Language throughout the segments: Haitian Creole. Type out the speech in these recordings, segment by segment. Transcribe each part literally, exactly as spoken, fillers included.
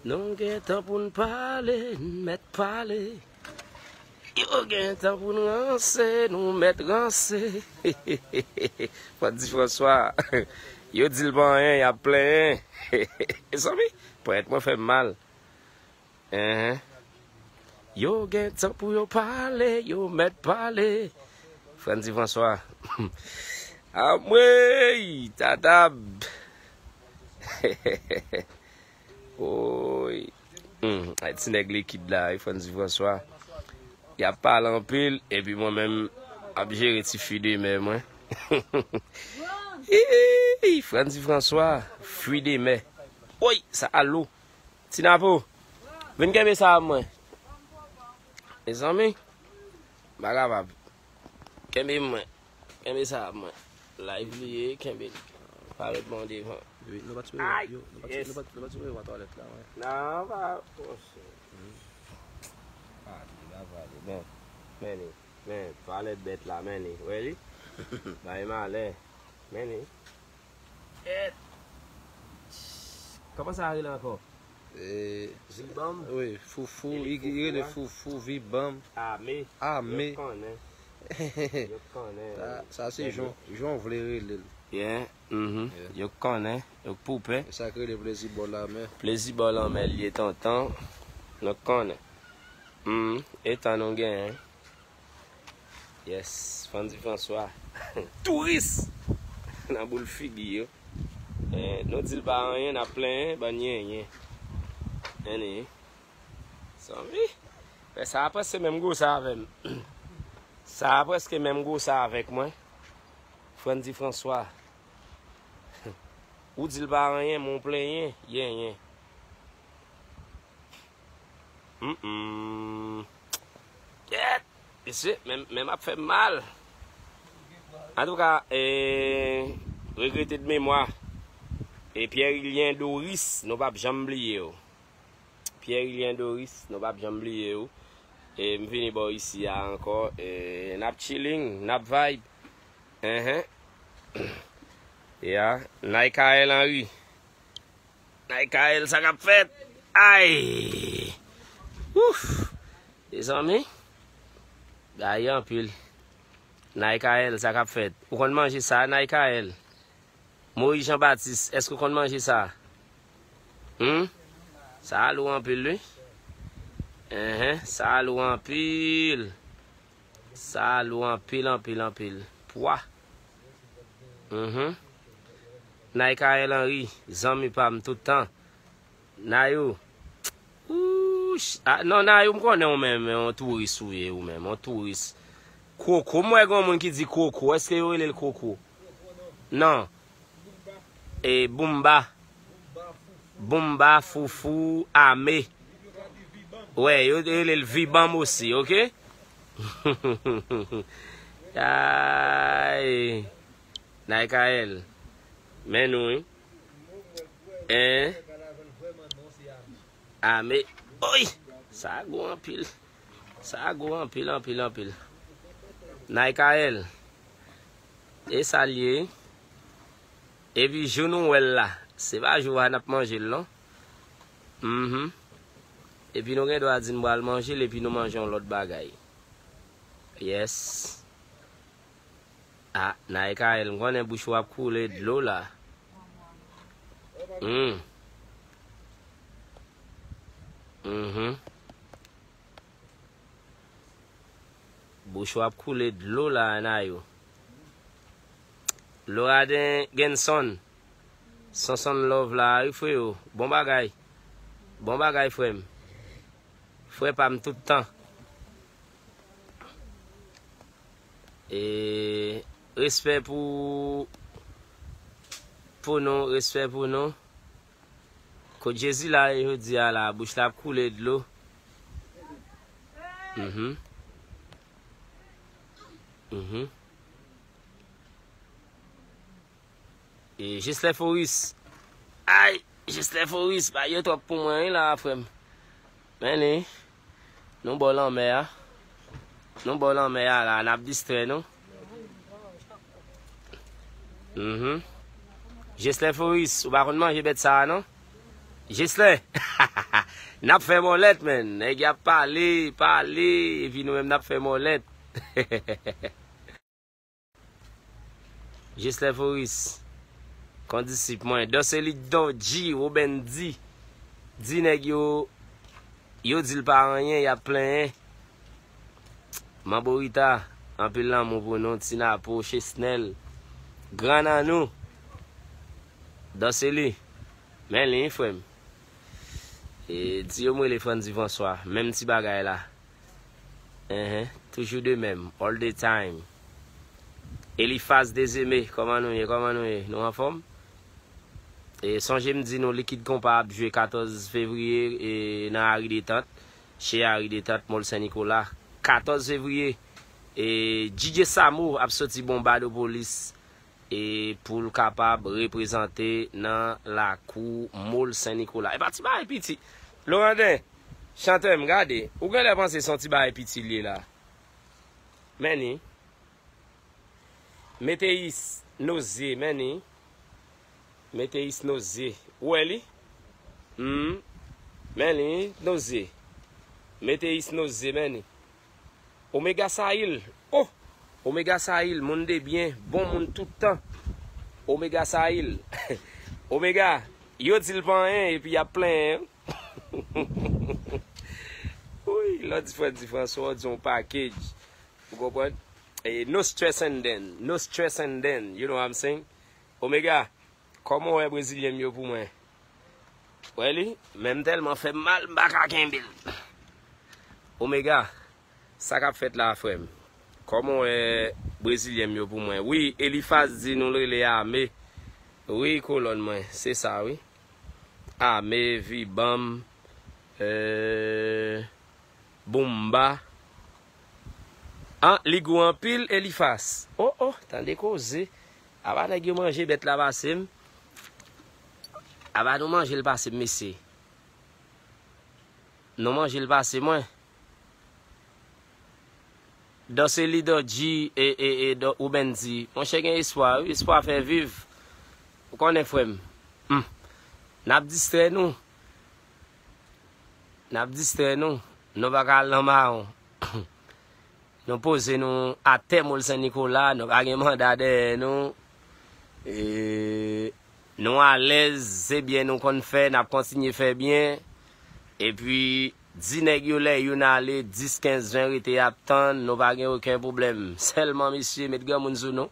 Nou gen tan pou n pale, n mèt pale. Yo gen tan pou n ranse, nou mèt ranse. Fò di Franswa, yo di l pa anyen, y ap plenyen. Mezanmi, ponyèt mwen fè m mal. Enhen. Yo gen tan pou yo pale, yo mèt pale. Frandy François. Amwey, tatab. Oy. Hmm, ay ti nèg likid la, wi, Frandy François. Y ap pale anpil, epi mwen menm, ap jere ti fwi de mè mwen. Ii, Frandy François, fwi de mè. Oy, sa a lou. Ti Napo, vin kenbe sa a mwen. Mezanmi, m pa kapab. Kenbe mwen. Kenbe sa a mwen. Live li ye, kenbe. Parèt bon devan. Wi, nou pa t sipoze, ay, yo, nou pa t, yes, nou pa t, nou pa t sipoze wè twalèt la, wi. Non, pa, monchè. Hmm. Ah, li pa pale. Men, men li. Men, twalèt bèt la, men li. Wè li? Bay malè. Men li. Kèt. Kòman sa rele ankò? E, Vibanm? Wi, foufou, li rele foufou, foufou, vibanm. Ame. Ame. Yo konnen. Yo konnen. Sa, sa se jan, jan w vle rele l. Yeah, mhm. Yeah. Yo konnen, yo poupe. E sa k rele plezi bò lanmè. Plezi bò lanmè l ye tonton. Nou konnen. Mhm. E tan nou genyen. Yes, Frandy François. Touris! Nan boul figi yo. Eh, nou di l pa anyen, n ap plenyen, bann yenyen. Anyway. Sanmi. Men sa a prèske menm gwosè avè m. Sa a prèske menm gwosè avèk mwen. Frandy François. Ou di l pa anyen, men w plenyen, yenyen. Mm, mm. Kèt! Mesye, men, men m ap fè m mal. Antouka, e, regrete de memwa. E Pierre Ilien Doris, nou p ap janm bliye w. Pierre Ilien Doris, nou p ap janm bliye w. E m vini bò isi a ankò. E n ap chilling, n ap vibe. Enhen. Ya, Naikael Henry. Naikael, sa k ap fèt? Ay! Ouf! Mezanmi, bagay anpil. Naikael, sa k ap fèt? Ou konn manje sa, Naikael? Moïse Jean Baptiste, èske w konn manje sa? Hmm? Sa a lou anpil, wi. Enhen, sa a lou anpil. Sa a lou anpil, anpil, anpil. Pwa. Mhm. Naikael Henry, zanmi pa m tout tan. Nayou. Ouch. Ah, non, Nayou, m konnen w menm, yon touris ou ye, ou menm, yon touris. Koko, m wè gen yon moun ki di Koko. Èske yo rele l Koko? Non. E Boumba. Boumba, Foufou, Ame. Wè, yo rele l Vibanm osi, oke? Ay. Naikael. Men nou, wi. Hein? Ame. Oy! Sa a gwo anpil. Sa a gwo anpil, anpil, anpil. Naikael. E sa l ye? Epi jou nou wè l la, se pa jou a n ap manje l, non? Mhm. Epi nou gen dwa di n pral manje l, epi nou manje yon lòt bagay. Yes. Ah, Naikael, m konnen bouch ou ap koule dlo la. Hmm. Mhm. Bouch ou ap koule dlo la, Nayou. Loraden Genson. Sonson love la, wi, freyo. Bon bagay. Bon bagay, frè m. Frè pa m tout tan. E respè pou, pou nou, respè pou nou. Kot Jezi la jodi a la, bouch la ap koule dlo. Mhm. Mhm. E Jesle Foris. Ay, Jesle Foris, bagay yo twòp pou mwen, wi, la, frè m. Men li, nou bò lanmè a. Nou bò lanmè a la, n ap distrè nou. Mhm. Jesle Foris, ou pa konn manje bèt sa a, non? Jesle! N ap fè mòlèt, menn. Nèg y ap pale, pale, epi nou menm n ap fè mòlèt. Jesle Foris, kondisip mwen. Danse Lidon G, Wobendi. Di nèg yo, yo di l pa anyen, y ap plenyen. Manbo Rita, anpil lanmou pou nou. Ti Napo, Chesnèl, Gran Nanou. Danse li. Men li, frè m. E, di yo m rele Frandy François. Menm ti bagay la. Enhen. Toujou de menm. All the time. Elifaz Dezeme, kòman nou ye? Kòman nou ye? Nou anfòm? E, sonje m di nou, Likid Konpa ap jwe katòz fevriye, e, nan Ari Detant. Che Ari Detant, Mòl Sen Nikola. Katòz fevriye. E, D J Samo ap soti Bonbadopolis, e, pou l kapab reprezante nan lakou Mòl Sen Nikola. E pa ti bagay piti. Loranden, chantè m, gade, ou genlè panse se yon ti bagay piti l ye la. Men ni. Meteyis Noze, men ni. Meteyis Noze. Ou wè li? Hmm. Men li, Noze. Meteyis Noze, men ni. Omega Sayil. Oh! Omega Sayil, moun de byen, bon moun tout tan. Omega Sayil. Omega, yo di l pa anyen, epi y ap plenyen. Wi, lò di Frandy François, di yon package. Ou konprann? E, no stress and then, no stress and then, you know what I'm saying? Omega, kòman w wè brezilyen m yo pou mwen? Wè li, men m tèlman fè m mal, m pa ka kenbe l. Omega, sa k ap fèt la, frè m? Kòman w wè brezilyen m yo pou mwen? Wi, Elifaz di nou rele Ame. Wi, kolòn mwen, se sa, wi. Ame, Vibanm, euh, Boumba. An, li gou anpil, Elifas. Oh, oh, tande koze. Apa nèg yo manje bèt la pase m. Apa nou manje l pase m, mesye. Nou manje l pase mwen. Danse Lidon G e, e, e, Don, ou menm di, monchè, gen espwa, wi, espwa fè viv. Ou konnen, frè m. Hmm. N ap distrè nou. N ap distrè nou. Nou pa ka al nan mawon. Nou poze nou atè Mòl Sen Nikola, nou pa gen manda dèyè nou. E nou alèz, se byen nou konn fè, n ap kontinye fè byen. Epi, di nèg yo lè youn ale, dis, kenz, ven rete ap tann, nou pa gen okenn pwoblèm. Sèlman, mesye, met granmoun sou nou.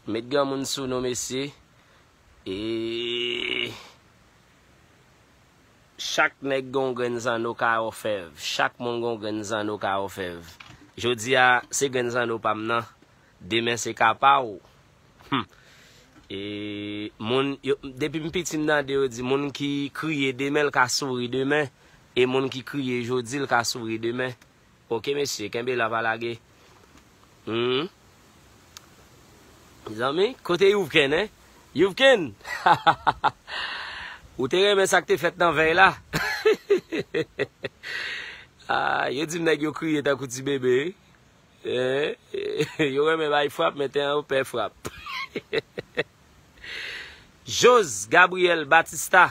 Met granmoun sou nou, mesye. E chak nèg gen yon grenn zanno ka ofèv. Chak moun gen yon grenn zanno ka ofèv. Jodi a, se grenn zanno pa m nan. Demen se ka pa w. Hmm. E moun, yo, depi m piti m tande yo di, moun ki kriye demen, l ka souri demen. E moun ki kriye jodi, l ka souri demen. Ok, mesye, kenbe la, pa lage. Hmm. Mezanmi, kote Youvken, en? Youvken! Ou te renmen sa k te fèt nan vèy la? Ah, yo di m nèg yo kriye tankou ti bebe, wi. Eh, yo renmen bay frap, men te an yo pè frap. Jose Gabriel Batista.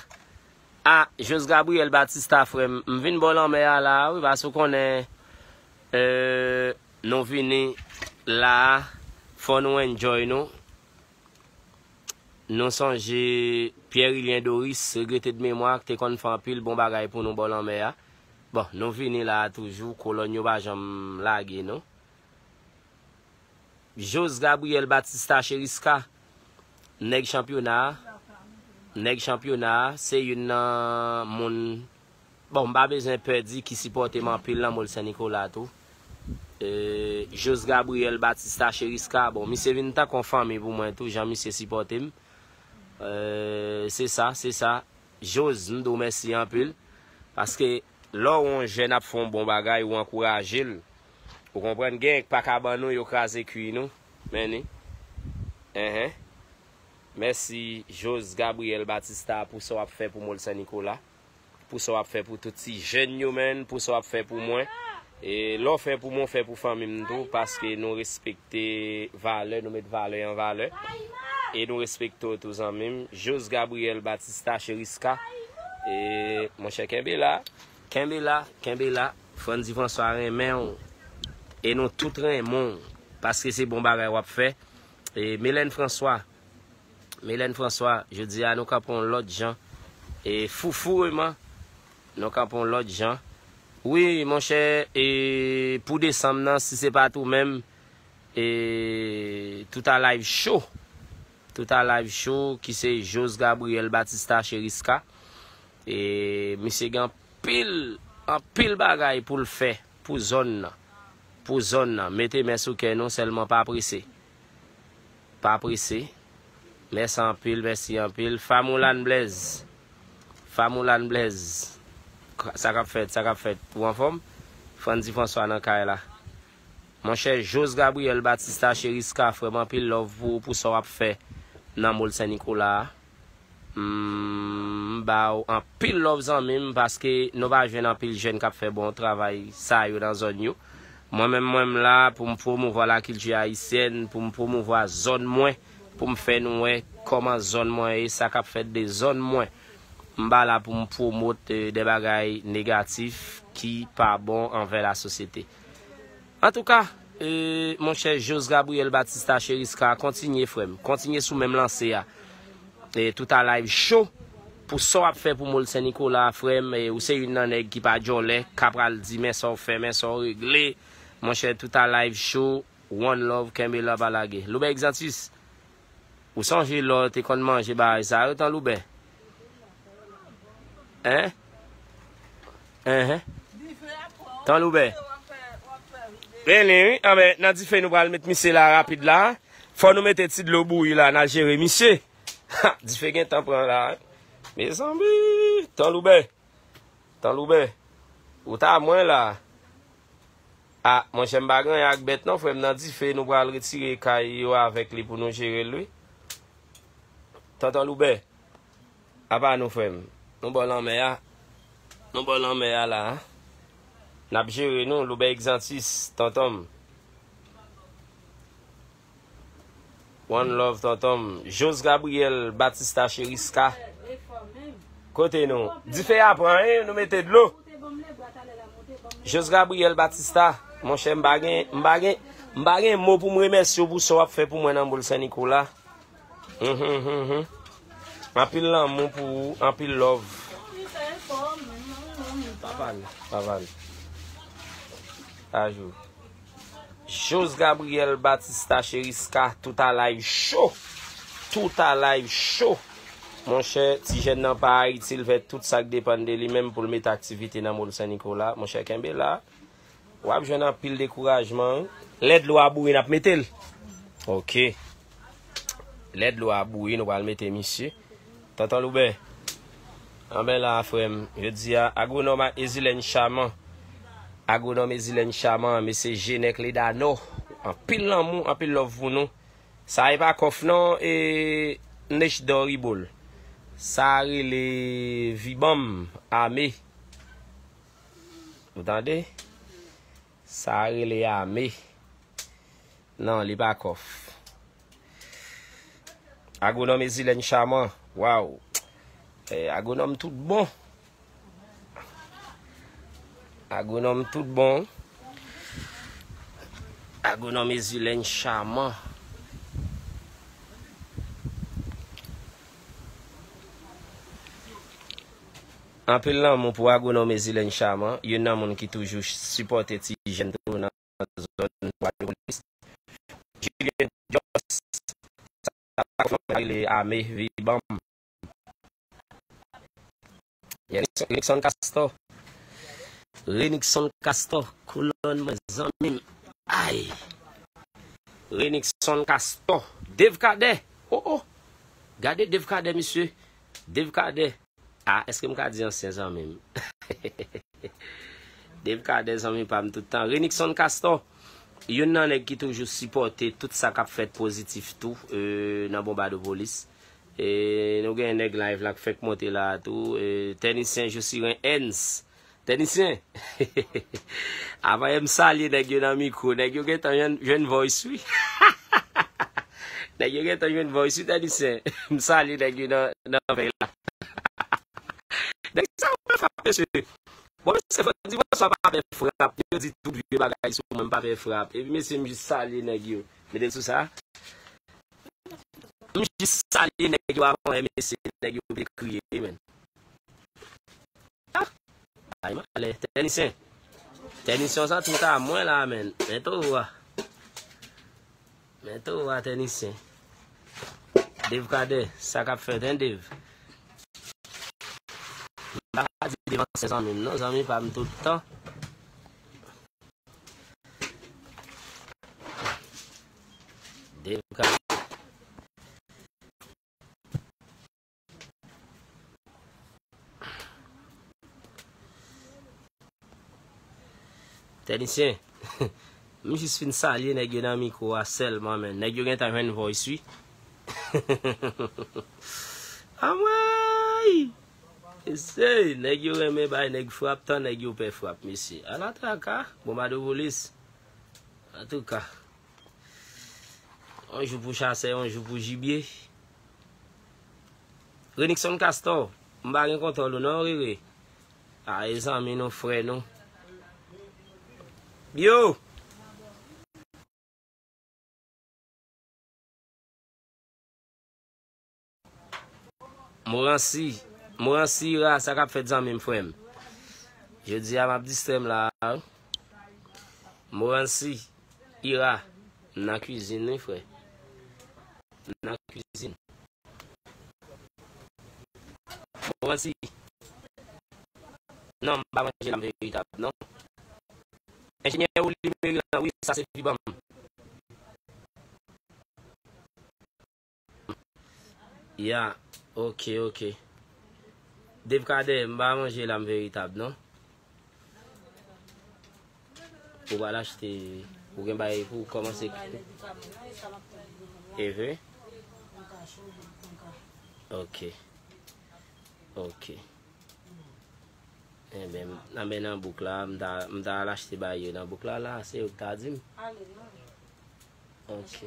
Ah, Jose Gabriel Batista, frè m, m vin bò lanmè a la, wi, paske w konnen, eh, nou vini la, fò nou enjoy nou. Nou sonje Pierre Ilien Doris, regrete de memwa, ki te konn fè anpil bon bagay pou nou bò lanmè a. Bon, nou vini la a toujou, kolòn yo pa janm lage nou. Jose Gabriel Batista Cheriska, nèg chanpyona a, nèg chanpyona a, se youn nan moun, bon, m pa bezwen pè di ki sipòte m anpil nan Mòl Sen Nikola tou. E, Jose Gabriel Batista Cheriska, bon, misye vin tankou yon fanmi pou mwen tou, jan misye sipòte m. E, se sa, se sa. Jose, m di w mèsi anpil. Paske lè w wè yon jèn ap fè yon bon bagay, ou ankouraje l. Ou konprann, gen k pa ka ban nou, yo kraze kwi nou. Men ni. Enhen. Mèsi, Jose Gabriel Batista, pou sa w ap fè pou Mòl Sen Nikola. Pou sa w ap fè pou tout ti jèn yo, menn. Pou sa w ap fè pou mwen. E lè w fè pou mwen, w fè pou fanmi m tou, paske nou respekte valè, nou met valè an valè. E nou respekte w tou, zanmi m. Jose Gabriel Batista Cheriska. E Monchè, kenbe la. Kenbe la, kenbe la. Frandy François renmen w. E nou tout renmen w. Paske se bon bagay w ap fè. E Mélène François, Mélène François, jodi a nou kanpe yon lòt jan. E Foufou Reman, nou kanpe yon lòt jan. Wi, monchè, e pou desanm nan, si se pa t ou menm, e Tout a Live Show. Tout a Live Show, ki se Jose Gabriel Batista Cheriska. E misye gen anpil, anpil bagay pou l fè pou zòn nan. Pou zòn nan. Mete men sou kè nou, sèlman pa prese. Pa prese. Mèsi anpil, mèsi anpil. Famoulan Blaise. Famoulan Blaise. Sa k ap fèt, sa k ap fèt. Ou anfòm? Frandy François nan kay la. Monchè Jose Gabriel Batista Cheriska, frè m, anpil love pou, pou sa w ap fè nan Mòl Sen Nikola a. M ba w anpil love, zanmi m, paske nou pa jwenn anpil jèn k ap fè bon travay sa yo nan zòn yo. Mwen menm, mwen m la pou m pwomouvwa lakilti ayisyèn, pou m pwomouvwa zòn mwen, pou m fè nou wè kòman zòn mwen ye, sa k ap fèt de zòn mwen. M pa la pou m pwomot, eh, de bagay negatif ki pa bon anvè lasosyete. Antouka, eh, monchè Jose Gabriel Batista Cheriska, kontinye, frè m. Kontinye sou menm lanse a. E Tout a Live Show. Pou sa w ap fè pou Mòl Sen Nikola, frè m, e ou se youn nan nèg ki pa djòlè, k ap pral di men sa w fè, men sa w regle. Monchè, Tout a Live Show, one love, kenbe la, pa lage. Loubè Exantus, ou sonje lè w te konn manje bagay sa yo, Tan Loubè? Hein? Hein? Tan Loubè. Rele, wi. Anben, nan dife nou pral met misye la rapid la. Fò nou mete ti dlo bouyi la, n a jere misye. Ha, dife gentan pran la. Mezanmi, Tan Loubè. Tan Loubè. Ou ta mwen la. A, monchè, m pa gen anyen ak bèt non, frè m, nan dife, nou pral retire kay yo avèk li pou nou jere l, wi. Tonton Loubè, apa nou, frè m? Nou bò lanmè a. Nou bò lanmè a la. N ap jere nou, Loubè Exantus, tonton m. One love, tonton m. Jose Gabriel Batista Cheriska. Kote nou? Dife a pran, hein? Nou mete dlo. Jose Gabriel Batista, monchè, m pa gen, m pa gen, m pa gen mo pou m remèsye w pou sa w ap fè pou mwen nan Mòl Sen Nikola. Mhm, mhm, mhm. Anpil lanmou pou ou, anpil love. Pa pale, pa pale. Ajou. Jose Gabriel Batista Cheriska, Tout a Live Show. Tout a Live Show. Monchè, ti jèn nan pa Ayiti, l fè tout sa k depann de li menm pou l mete aktivite nan Mòl Sen Nikola. Monchè, kenbe la. W ap jwenn anpil dekourajman, wi. Lè dlo a bouyi, n ap mete l. Ok. Lè dlo a bouyi, nou pral mete misye. Tonton Loubè. Anben la, frè m. Jodi a, agwonòm a Ezilèn Chaman. Agwonòm Ezilèn Chaman, mesye Jenèk Ledanò. Anpil lanmou, anpil love pou nou. Sa e pa kòf non, e Nech Doribol. Sa rele Vibanm Ame. Ou tande? Sa rele ame. Non, li pa kòf. Agwonòm Ezilèn Chaman. Waw. Eh, agwonòm tout bon. Agwonòm tout bon. Agwonòm Ezilèn Chaman. Anpil lanmou pou agwonòm Ezilèn Chaman, youn nan moun ki toujou sipòte ti jèn tou nan zòn Bwa de Polis. Julien Jos, sa pa fè mal, rele ame, Vibanm. Renix-, Renixon Castor. Renixon Castor, kolòn mwen, zanmi m. Ay. Renixon Castor. Dave Cadet. Oh, oh. Gade Dave Cadet, mesye. Dave Cadet. Ah, èske m ka di ansyen zanmi m? Dave Cadet, zanmi pa m tout tan. Renixon Castor, youn nan nèg ki toujou sipòte tout sa k ap fèt pozitif tou, euh, nan Bonbadopolis. E nou gen nèg live la k fèk monte la a tou. E, Tènisyen Josiren Ernst. Tènisyen! Avan m salye nèg yo nan mikwo, nèg yo gentan jwenn, jwenn voice, wi. Nèg yo gentan jwenn voice, wi, Tènisyen. M salye nèg yo nan, nan vèy la. Nèg sa yo pè frap, mesye. Bon, mesye, fò di, bon, sa pa pè frap. Yo di tout vye bagay sou mwen, m pa pè frap. Epi, mesye, m jis salye nèg yo. Mete l sou sa. M jis salye nèg yo avan, mesye, nèg yo te kriye, men. Ah! Ay, malè, tènisyen. Tènisyen, sa tout a mwen la, men. Men towo a. Men towo a, tènisyen. Dave Cadet, sa k ap fèt, en, Dave? M pa ka di Dave ansyen zanmi m, non, zanmi pa m tout tan. Dave Cadet. Tènisyen, m jis fin salye nèg yo nan mikwo a sèlman, men nèg yo gentan jwenn voice, wi. Anmwey! Mesye, nèg yo renmen bay nèg frap, tan nèg yo pè frap, mesye. Ala traka, bonbadopolis. Antouka, yon jou pou chasè, yon jou pou jibye. Renixon Castor, m pa gen kontwòl ou non, Rere. A, e zanmi nou, frè nou. Yo! Moransi, Moransi Ira, sa k ap fèt, zanmi m, frè m? Jodi a, m ap distrè m la, wi. Moransi Ira, m nan kwizin, wi, frè. M nan kwizin. Bon, ansi. Non, m pa manje lam veritab, non. Enjenyè Willy Merilan, wi, sa se fi ban m. Ya, ok, ok. Dave Cadet, m pa manje lam veritab, non. Ou pral achte, ou gen bagay pou w kòmanse. Evre? Ok. Ok. Enben, nan men nan bouk la, m ta, m ta al achte bagay yo nan bouk la, la, se yo ki ta di m. Ok.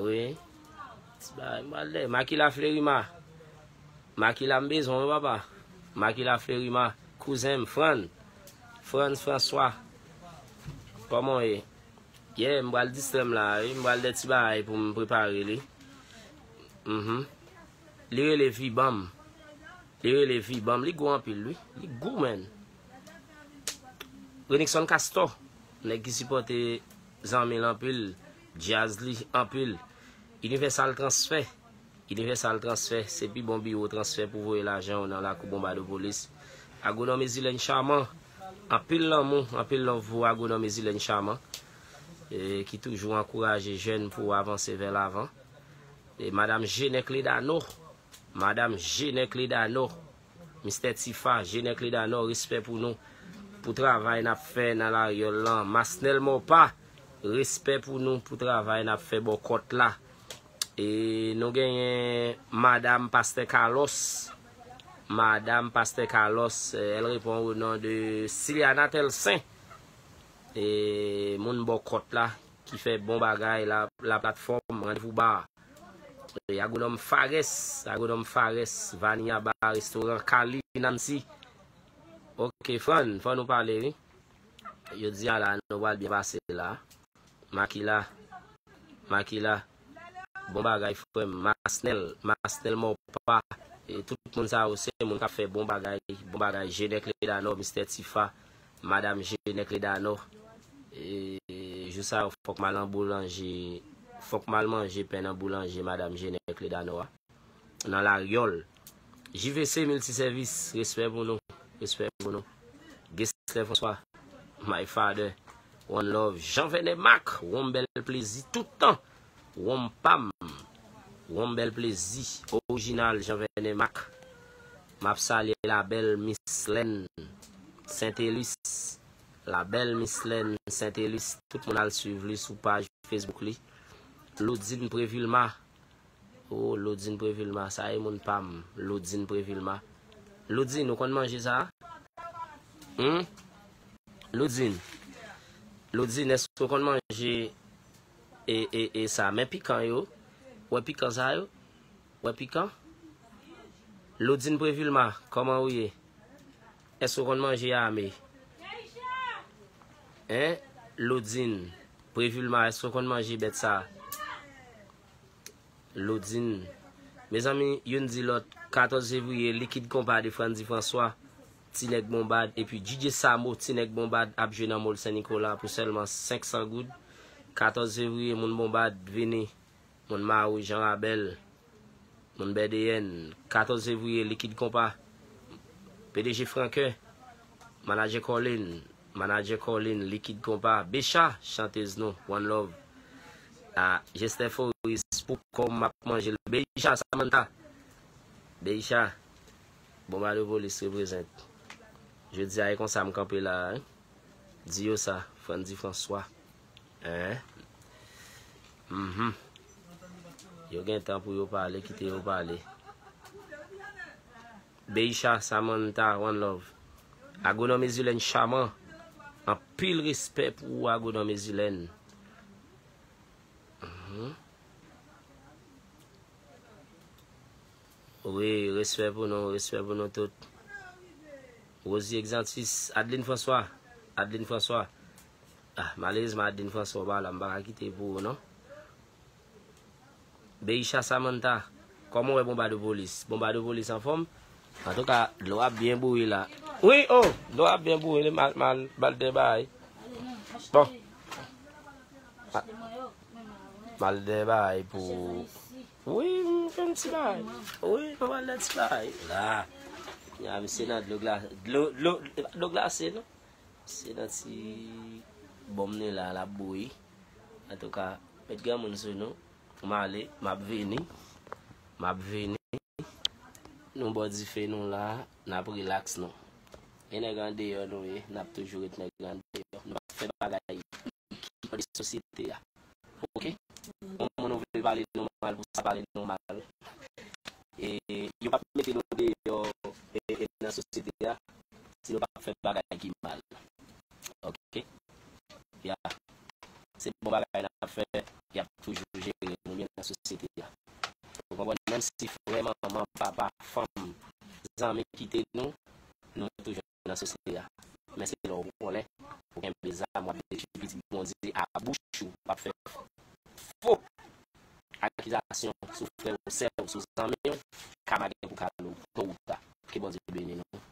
Wi. Ti bagay, m pral lè. Makila Flerima. Makila m bezwen w, papa. Makila Flerima. Kouzen m, Fran. Frans Franswa. Kòman w ye? Yeah, m pral distrè m la, wi. M pral de ti bagay pou m prepare li. Mhm. Li rele Vibanm. Li rele Vibanm. Li gou anpil, wi. Li gou, menn. Renixon Castor. Nèg ki sipòte zanmi l anpil. Djaz li anpil. Universal Transfer. Universal Transfer, se pi bon biwo transfè pou voye lajan w nan lakou Bonbadopolis. Agwonòm Ezilèn Chaman, anpil lanmou, anpil love pou Agwonòm Ezilèn Chaman, e, ki toujou ankouraje jèn pou avanse vè lavan. E, Madanm Jenè Kledano, Madanm Jenè Kledano, Mistè Tifa, Jenè Kledano, respè pou nou, pou travay n ap fè nan laryòl lan. Masnèl Mòpa, respè pou nou, pou travay n ap fè bò kòt la. E nou genyen Madanm Pastè Carlos. Madanm Pastè Carlos, eh, elle répond au nom de Ciliana Telsen. E moun bò kòt la, ki fè bon bagay la, la platfòm, randevou ba. E Agwonòm Fares, Agwonòm Fares, Vania Ba, restoran Kali Nancy. Ok, Fran, fò nou pale, wi. Jodi a la, nou pral byen pase la. Makila, Makila, bon bagay, frè m. Masnèl, Masnèl Mòpa. E tout moun sa yo, se moun k ap fè bon bagay, bon bagay. Jenè Kledano, Mistè Tifa, Madanm Jenè Kledano. E jou sa yo, fòk m al nan boulanje, fòk m al manje pen nan boulanje Madanm Jenè Kledano a. Nan laryòl. J V C Miltisèvis, respè pou nou, respè pou nou. Gessler François, my father, one love. Jean Vene Mac, wonm bèl plezi tout tan. Wonm pa m, wonm bèl plezi, orijinal Jean Vene Mac. M ap salye la bèl Miss Lèn Sentelis. La bèl Miss Lèn Sentelis. Tout moun al swiv li sou paj Facebook li. Lodine Previlma. Oh, Lodine Previlma, sa e moun pa m, Lodine Previlma. Lodine, ou konn manje sa? Hmm? Lodine. Lodine, èske ou konn manje e, e, e sa? Men pikan yo. Wè pikan sa yo? Wè pikan? Lodin Previlma, kòman ou ye? Èske w konn manje ame? Hein? Lodin Previlma, èske w konn manje bèt sa? Lodin. Mezanmi, youn di lòt, katòz fevriye, Likid Konpa de Frandy François, Ti Nèg Bonbad, epi D J Samo, Ti Nèg Bonbad, ap jwe nan Mall Sen Nikola pou sèlman senk san goud. Katòz fevriye, moun Bonbad, vini. Moun Mawi, Jan Rabèl, moun B D N, katòz fevriye, Likid Konpa, P D G Franken, Manadjè Colin, Manadjè Colin, Likid Konpa, Becha, chantez nou, One Love. Ah, Jeste Foris, pou kòm m ap manje l. Beisha, Samantha, Beisha, Bonbado Polis reprezent. Jodi a, e konsa m kanpe la, hein. Di yo sa, Frandy François. Hein? Mhm. Yo gen tan pou yo pale, kite yo pale. Beisha, Samantha, One Love. Agwonòm Ezilèn Chaman. Anpil respè pou ou, Agwonòm Ezilèn. Mhm. Wi, respè pou nou, respè pou nou tout. Rosie Exantus, Adeline François, Adeline François. Ah, malerezman, Adeline François pa la, m pa ka kite pou ou, non. Beisha Samantha, kòman w wè Bonbado Polis? Bonbado Polis anfòm? Antouka, dlo ap byen bouyi la. Wi, oh, dlo ap byen bouyi, mal, mal, mal de bagay. Bon. Mal de bagay pou. Wi, m fè yon ti bagay. Wi, m pral nan ti bagay. La. Ya, misye nan dlo gla-, dlo, dlo, dlo glase, non? Misye nan ti bonm li la, l ap bouyi. Antouka, met granmoun sou nou. M ale, m ap vini. M ap vini. Nou bò dife nou la, n ap rilaks nou. E nèg andeyò nou ye, n ap toujou ret nèg andeyò. Nou p ap fè bagay ki mande sosyete a. Oke? Yon moun ou vle pale nou mal pou sa pale nou mal. E yo p ap mete nou deyò e, e nan sosyete a si nou p ap fè bagay ki mal. Oke? Ya. Se bon bagay n ap fè, y ap toujou jere nou byen nan sosyete a. Ou konprann? Menm si frè, manman, papa, fanm, zanmi kite nou, nou toujou nan sosyete a. Men se lè w konnen, ou kenbe zam, w ap detwi pitit Bondye a bouch ou, w ap fè fo akizasyon sou frè w, sè w, sou zanmi w, kama gen pou kale w, to ou ta. Ke Bondye beni nou,